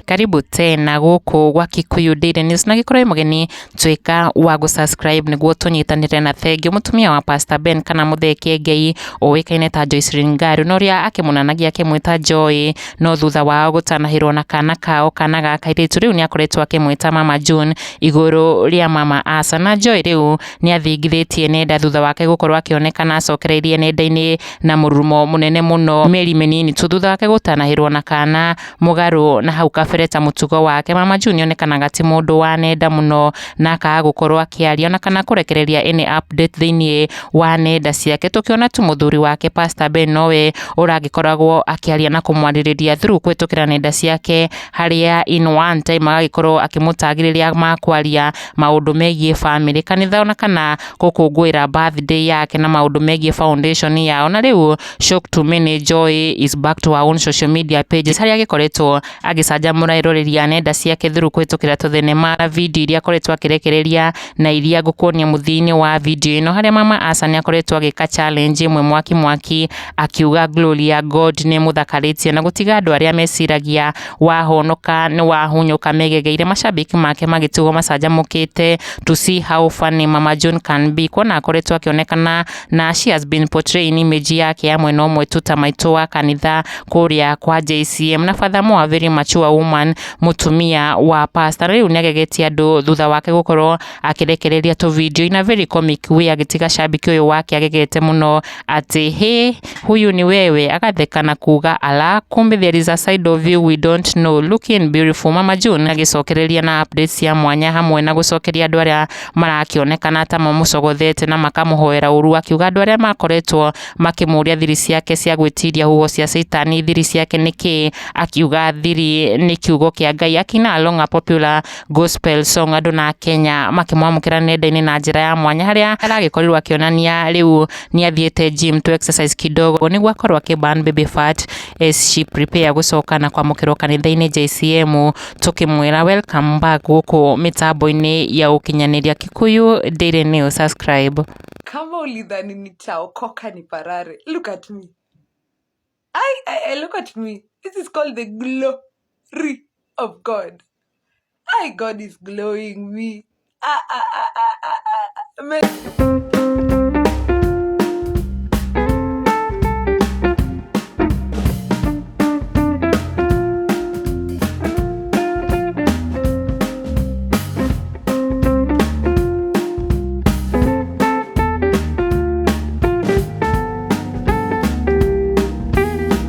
Karibu tena gũkũ gwa Kikuyu Daily News na gĩkorwo wĩ mũgeni tuĩka wa gũ-subscribe nĩguo tũnyitanĩre na thengio mũtumia wa Pastor Ben kana Mũthee Kĩengei ũĩkaine ta Joyce Ngaru na ũrĩa akĩmunanagia akĩmwĩta Joy no thutha wao gũtanahĩrwo na kana kao kana ga kairĩtu rĩu nĩakoretwo akĩmwĩta Mama June igũrũ rĩa Mama Asa na Joy rĩu nĩathingithĩtie nenda thutha wake gũkorwo akĩonekana acokereirie nenda-inĩ na mũrurumo mũnene mũno mĩeri mĩnini tu thutha wake gũtanahĩrwo na kana mũgarũ na hau kabere ta mũtugo wake. Mama June nĩonekanaga ti mũndũ wa nenda mũno na akaga gũkorwo akĩaria ona kana kũrekereria any update thĩinĩ wa nenda ciake, tũkĩona tu mũthuri wake Pastor Ben nowe ũragĩkoragwo akĩaria na kũmwarĩrĩria through kũhĩtũkĩra nenda ciake harĩa in one time agagĩkorwo akĩmũtag rĩrĩa makwaria maũndũ megiĩ bamĩrĩ, kanitha ona kana gũkũngũĩra birthday yake na maũndũ megiĩ foundation yao. Na rĩu shock to many, Joy is back to her own social media pages harĩa agĩkoretwo agĩcanjamũra eroreri a nenda ciake through kũhĩtũkĩra tũthenema na video iria akoretwo akĩrekereria na iria ngũkuonia mũthia-inĩ wa video ĩno, harĩa Mama Asa nĩ akoretwo agĩka challenge ĩmwe mwaki mwaki akiuga glory ya God nĩ ĩmũthakarĩtie na gũtiga andũ arĩa meciragia wahonoka nĩ wahunyũka megegeire. Macambĩki make magĩtigwo macanjamũkĩte to see how funny Mama June can be, kuona akoretwo akĩonekana na she has been portraying image yake ya mwena ũmwe tu ta maitũ wa kanitha kũrĩa kwa JCM na furthermore a very mature woman, mũtumia wa pastor. Rĩu nĩ agegetie andũ thutha wake gũkorwo akĩrekereria tũ video in a very comic way agĩtiga cambĩki ũyũ wake agegete mũno atĩ he huyu ni wewe, agatheka na kuga ala kumbe there is a side of you we don't know, looking beautiful. Mama June agĩcokereria na updates cia mwanya hamwe na gũcokeria andũ arĩa marakĩonekana ta mamũcogothete na makamũhoera ũru, akiuga andũ arĩa makoretwo makĩmũria thiri ciake cia gwĩtiria huho cia caitani, thiri ciake nĩ kĩ, akiuga thiri nĩ kiugo kĩa Ngai, akina along a popular gospel song andũ na Kenya makĩmwamũkĩra nenda-inĩ na njĩra ya mwanya, harĩa aragĩkorirwo akĩonania rĩu nĩ athiĩte gym to exercise kidogo nĩguo akorwo akĩ burn baby fat as she prepare gũcoka na kwamũkĩrwo kanitha-inĩ JCM. Tũkĩmwĩra welcome back gũkũ mĩtambo-inĩ ya ũkinyanĩria. Kikuyu Daily News, subscribe. Kama ulidhani nitaokoka ni parare, look at me. I look at me. This is called the glory of God. I God is glowing me. Ah, ah, ah, ah, ah, ah.